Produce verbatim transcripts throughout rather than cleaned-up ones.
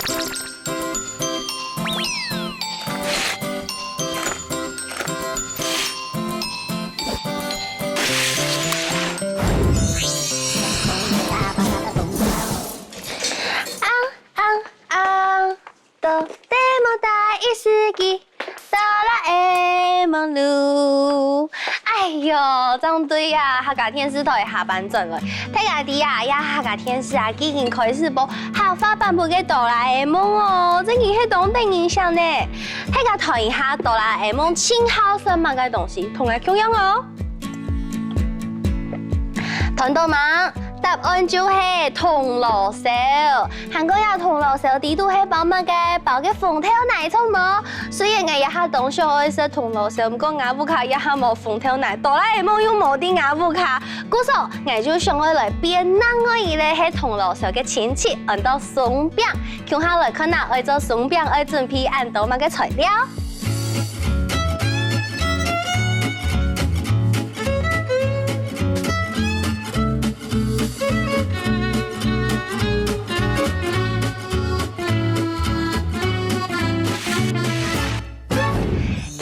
あん、あん、あん、とっても大好き、ドラえもん。哎喲，正對啊，客家電視台下班轉來。大家知啊，這客家電視啊，已經開始播客話版本个哆啦A夢哦，真經係當得人惜呢。大家揣一下，哆啦A夢盡好食麼个東西，同𠊎共樣哦。揣著吂？答案就係銅鑼燒。還過這銅鑼燒底肚係包麼个？包个紅豆泥著無？雖然𠊎這下當想愛食銅鑼燒，毋過吾屋下這下無紅豆泥，哆啦A夢又無在吾屋下。故所，𠊎就想愛來變另外一個係銅鑼燒个親戚，安到鬆餅。共下來看啊，愛做鬆餅愛準備恁多麼个材料。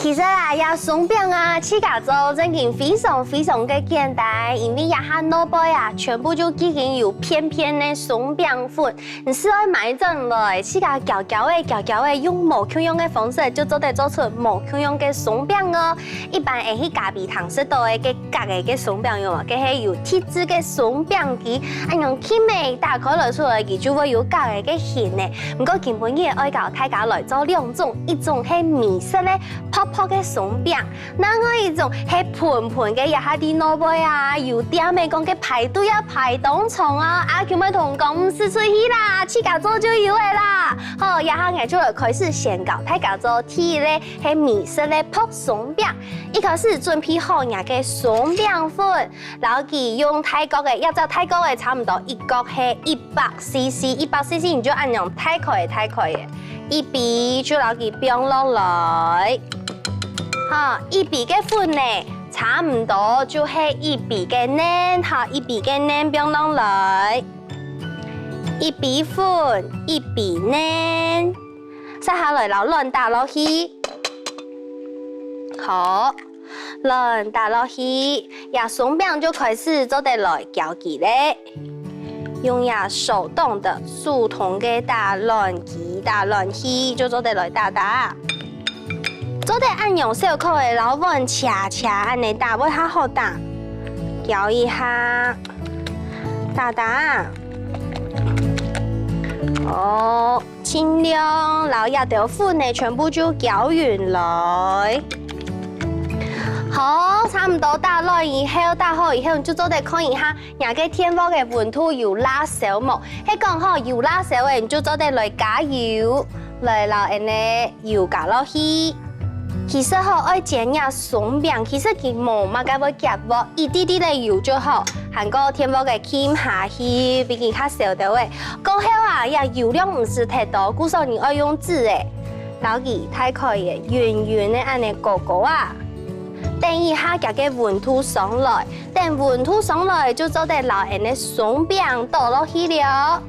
其實啊，這鬆餅啊，自家做正經非常非常个簡單，因為這下外背啊，全部就已經有便便个鬆餅粉。你係愛買轉來，自家攪攪仔、攪攪仔，用無共樣个方式，就做得做出無共樣个鬆餅哦。一般會去咖啡廳食著个該角个該鬆餅有無？該係有特製个鬆餅機，恁樣輕輕打開來出來，佢就會有角个該形呢。 毋過今晡日愛教大家來做兩種，一種係美式个薄薄个鬆餅，另外一種係盆盆个，這下在外背啊，有店仔講个排隊啊排當長啊，阿舅姆同講毋使出去啦，自家做就有个啦。好，這下𠊎就來開始先教大家做第一個係美式个薄鬆餅。一開始準備好若个鬆餅粉， 摎佢用大角仔，這隻大角仔差毋多一角係一百C C，一百C C你就恁樣大塊大塊仔，一比就摎佢放落來。好，一比个粉呢，差毋多就係一比个奶，好，一比个奶放落來，一比粉，一比奶。 接下來摎卵打落去。好，卵打落去，這鬆餅就開始做得來攪佢咧。用這手動个、手動个打卵機、打卵器就做得來打打。做得恁樣小可仔摎碗斜斜恁樣打會較好打。攪一下，打打。哦， 盡量摎這兜粉仔全部就攪勻來。好，差毋多打卵以後，打好以後，你就做得看一下，若个電鑊个溫度有罅燒無？係講吼，有罅燒个，你就做得來加油，來摎恁仔油加落去。 其實吼，愛煎這鬆餅，其實佢無麼个會挾鑊，一滴滴个油就好，還過電鑊个撳下去，分佢較燒兜仔。過後啊，這油量毋使忒多，故所你愛用紙仔，摎佢大概个勻勻个恁仔膏膏啊。等一下佢个溫度上來，等溫度上來就做得摎恁仔鬆餅倒落去了。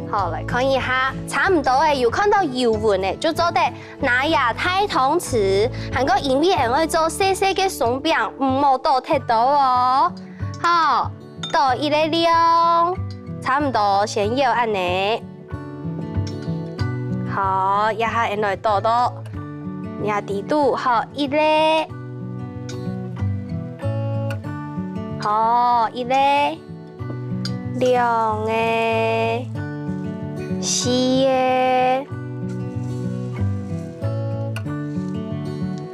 好，來看一下，差毋多个，有看著油溫个，就做得 拿這大湯匙，還過因為𠊎愛做細細个鬆餅，毋好倒忒多哦。好，倒一個量，差毋多先要恁仔。好，這下𠊎來倒倒，這底肚，好，一個，好，一個。 兩個、四個。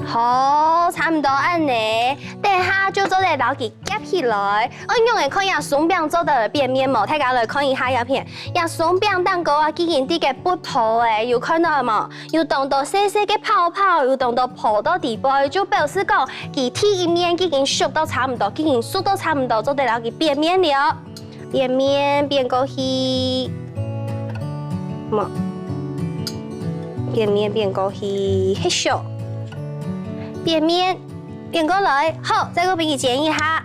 好，差毋多恁仔，等下就做得摎佢夾起來。恁樣仔看這鬆餅做得變面無？大家來看一下這片，這鬆餅頂高啊，既經在該發泡仔，有看著無？ 有當多細細个泡泡，有當多泡到底背，就表示講，佢第一面已經熟到差毋多，已經熟到差毋多，做得摎佢變面了。變面變過去，無，變面變過去，係燒。變面變過來，好，再過分佢煎一下。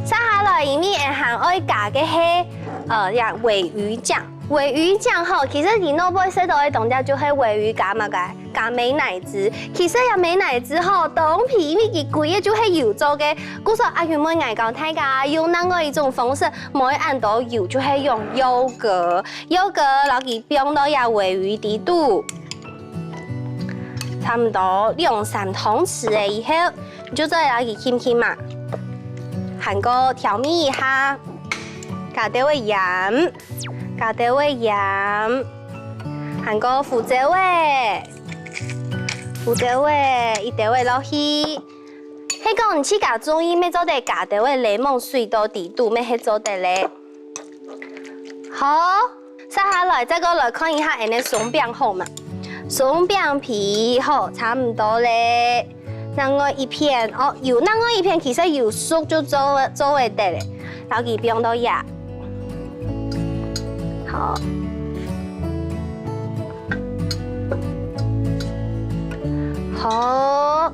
接下來，因為𠊎還愛加个係，呃，這鮪魚醬。鮪魚醬吼，其實你外背食到个當多就係鮪魚加麼个，加美乃滋。其實這美乃滋吼，當便宜，因為佢歸个就係油做个。故所阿雲妹𠊎教大家用另外一種方式，毋會恁多油，就係用優格，優格摎佢放到這鮪魚底肚，差毋多兩三湯匙个以後，你就做得摎佢浸浸嘛，還過調味一下，加兜仔鹽。 加兜仔鹽，還過胡椒仔，胡椒仔一兜仔落去。係講你自家中意，乜做得加兜仔檸檬水到底肚，乜係做得咧。好，續下來再過來看一下𠊎个鬆餅好嘛？鬆餅皮好，差毋多咧。 另外一片，哦，有，另外一片其實有熟就做，做會得咧，摎佢放到這。好。好。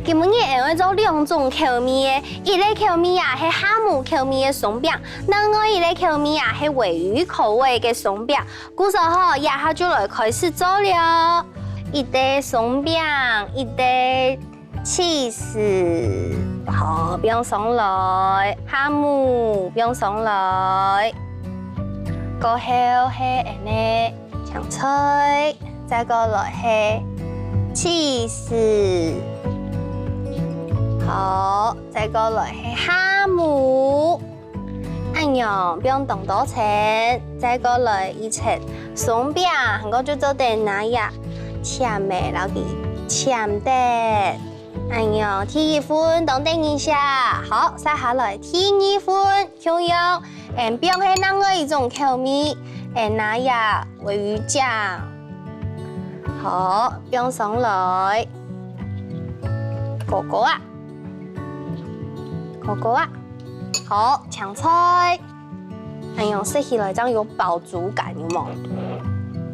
今晡日𠊎愛做兩種口味个，一個口味啊係酵母口味个鬆餅，另外一個口味啊係鮪魚口味个鬆餅。 故所吼，這下就來開始做了。一垤鬆餅，一垤起司，好，放上來，酵母放上來。過後係恁呢青菜，再過來係起司，好，再過來係酵母。 恁樣放當多層，再過來一層鬆餅，還過就做得拿這籤仔摎佢籤等。恁樣第一份當得人惜，好，續下來第二份共樣，嗯，放係另外一種口味，嗯，拿這鮪魚醬，好，放上來，膏膏啊，膏膏啊。 好，青菜，恁樣食起來正有飽足感，有無？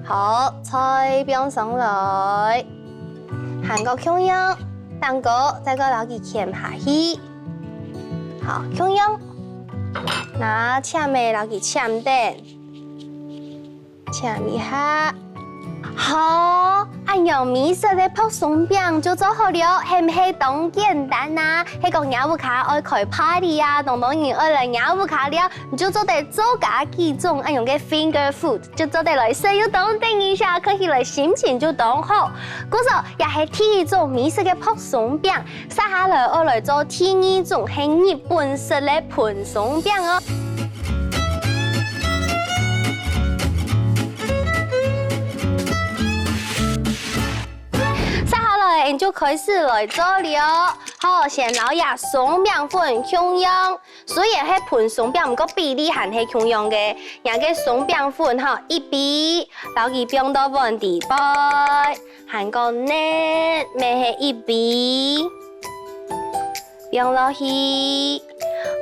好，菜放上來，還過共樣，蛋糕再過摎佢籤下去。好，共樣，拿籤仔摎佢籤等。 籤一下。好，恁樣美食个烰鬆餅就做好了，係毋係當簡單啊？係講若屋下愛開party啊，當多人愛來若屋下尞，你就做得做加幾種恁樣个finger food，就做得來食又當得人惜，看起來心情就當好。故所，這係第一種美食个烰鬆餅， 續下來愛來做第二種係日本式个烰鬆餅哦。續下來，𠊎就開始來做了。好，先摎這鬆餅粉共樣，雖然係烰鬆餅，毋過比例還係共樣个。這个鬆餅粉吼，一比，摎佢放到碗底背。 還過呢，乜係一比，放落去。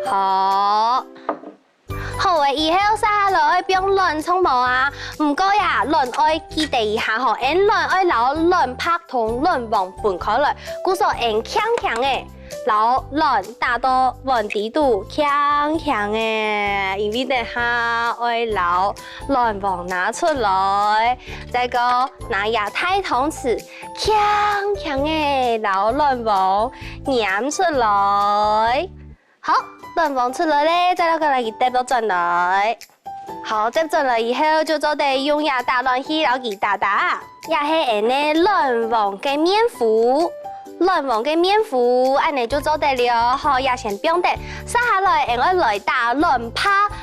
好，好个以後，續下來愛放卵著無啊？毋過呀，卵愛記得一下吼，𠊎卵愛摎卵白同卵黃分開來，故所𠊎輕輕仔 摎卵打到碗底肚，輕輕仔，因為等下愛摎卵黃拿出來，再過拿這大湯匙，輕輕仔摎卵黃拈出來。好，卵黃出來咧，再摎佢擛到轉來。 好，接轉來以後就做得用這打卵器摎佢打打，這係𠊎等卵黃个麵糊。卵黃个麵糊恁呢就做得了，好，這先放等。續下來，𠊎愛來打卵白，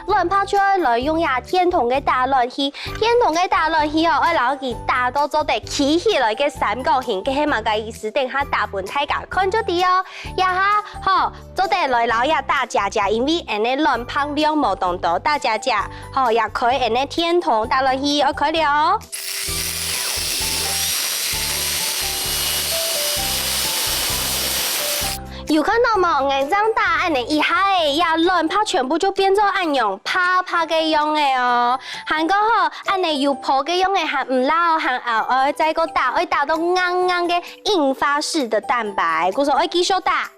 卵白就愛來用這電動个打卵器。電動个打卵器哦，愛摎佢打到做得企起來个三角形，該係麼个意思？等下打分大家看就知哦。這下，好， 做得來摎這打結結，因為𠊎等个卵白量無當多，打結結，好，這開𠊎等个電動打卵器，愛開了哦。有看著無？𠊎正打恁呢一下仔，這卵白全部就變做恁樣白白个樣仔哦。還過好，恁呢有泡个樣仔還毋罅哦，還愛再過打，愛打到硬硬个 硬發式的蛋白，故所愛繼續打。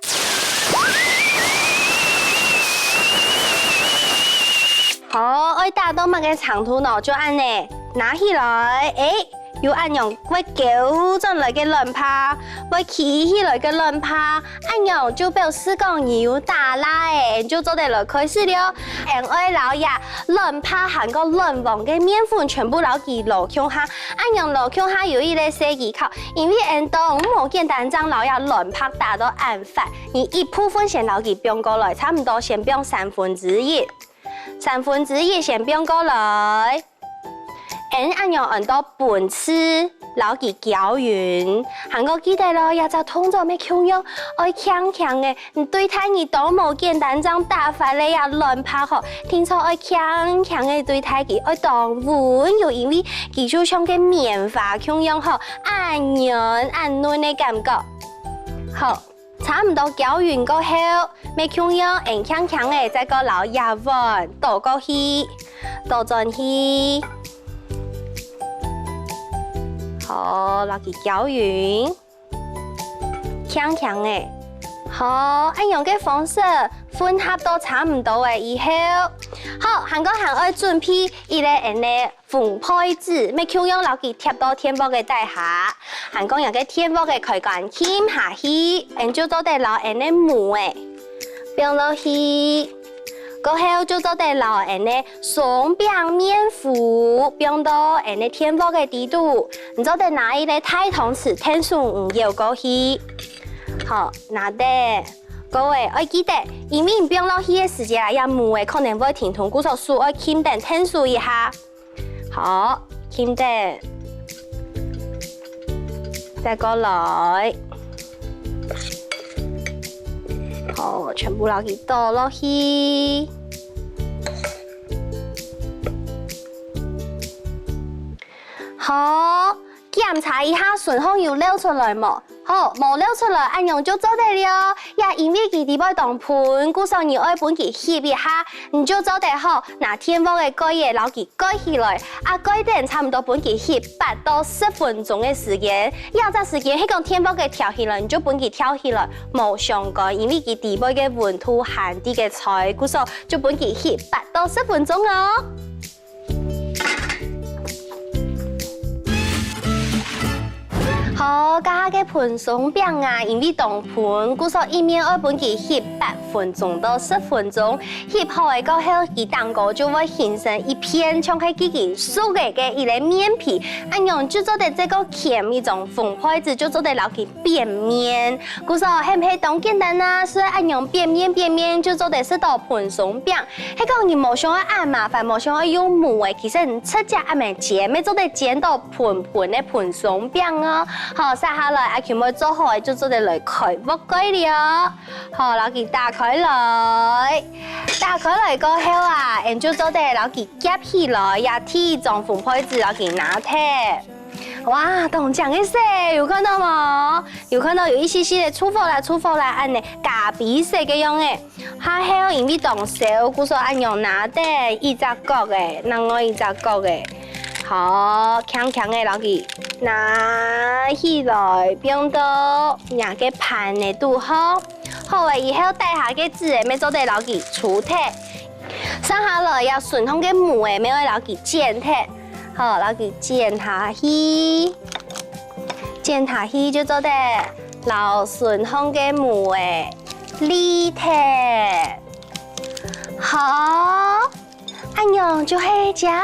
哦，愛打到麼个程度呢？就恁仔，拿起來，欸，有恁樣會勾轉來个卵白，會企起來个卵白，恁樣就表示講你有打罅仔，就做得來開始了。𠊎愛摎這卵白還過卵黃个麵粉全部摎佢摎共下，恁樣摎共下有一個細技巧，因為𠊎等無簡單正摎這卵白打到恁闊，你一部分先摎佢放過來，差毋多先放三分之一。 三分之一先放過來。𠊎恁樣安到分次，摎佢攪勻。還過記得哦，這隻動作乜共樣，愛輕輕仔，你對待佢都無簡單正打發了這卵白吼，定著愛輕輕仔對待佢，愛當溫柔，因為佢就像个棉花共樣吼，恁軟恁嫩个感覺。好， 差毋多攪勻過後，乜共樣𠊎輕輕仔再過摎這碗倒過去，倒轉去。好，摎佢攪勻，輕輕仔。好，恁樣个方式混合到差毋多仔以後，好，還過還愛準備一個恁仔 烘焙紙，乜共樣摎佢貼到電鍋个底下。還過這个電鍋个開關撳下去，𠊎就做得摎𠊎等个模仔放落去。過後就做得摎𠊎等个鬆餅麵糊放到𠊎等个電鍋个底肚。你做得拿一個大湯匙，𢯭手你舀過去。好，拿等。各位愛記得，因為你放落去个時節啊，這模仔可能會停動，故所手愛撳等𢯭手一下。 好，撳等，再過來。好，全部摎佢倒落去。好，檢查一下，順風有漏出來無？ 好，無漏出來，恁樣就做得了。也因為佢底背當歕，故所你愛分佢翕一下，你就做得好，拿電鍋个蓋仔摎佢蓋起來，啊，蓋等差毋多分佢翕八到十分鐘个時間。這隻時間係講電鍋个調起來，你就分佢調起來，無相干，因為佢底背个溫度還在該在，故所就分佢翕八到十分鐘哦。 好，這下个翕鬆餅啊，因為當歕，故所一面愛分佢翕八分鐘到十分鐘。翕好个過後，佢頂高就會形成一片像係既經熟个个一個麵皮，恁樣就做得再過掔一張烘焙紙，就做得摎佢 扁面。故所係毋係當簡單啊？所以恁樣扁面扁面就做得食到翕鬆餅。係講你無想愛恁麻煩，無想愛用模仔，其實你直接恁樣煎，乜做得煎到濛濛个翕鬆餅哦。好，續下來，阿Q妹做好个就做得來開鑊蓋了。好，摎佢打開來。打開來過後啊，𠊎就做得摎佢夾起來，也第一張烘焙紙摎佢拿忒。 哇，當靚个色，有看到無？有看到有一息息个出火啦，出火啦，恁呢咖啡色个樣仔。下後因為當燒，故所恁樣拿等一隻角仔，另外一隻角仔。好，輕輕个摎佢拿起來，放到若个盤仔肚好。好了以後，底下个紙仔乜做得摎佢除忒。續下來，這順風个模仔乜愛摎佢剪忒。 好，摎佢剪下去，剪下去就做得摎順風个模仔裂忒。好，恁樣就係靚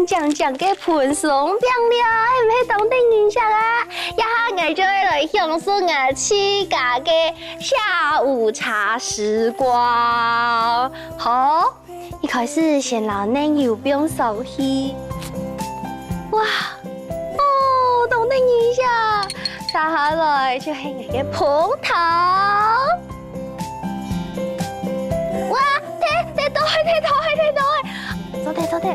靚靚个翕鬆餅了，係毋係當得人惜啊？這下𠊎就愛來享受𠊎自家个下午茶時光。好， 一開始先摎奶油放上去。哇，哦，當得人惜！續下來就係𠊎个紅糖。哇，忒，忒多，忒多，忒多！做得，做得。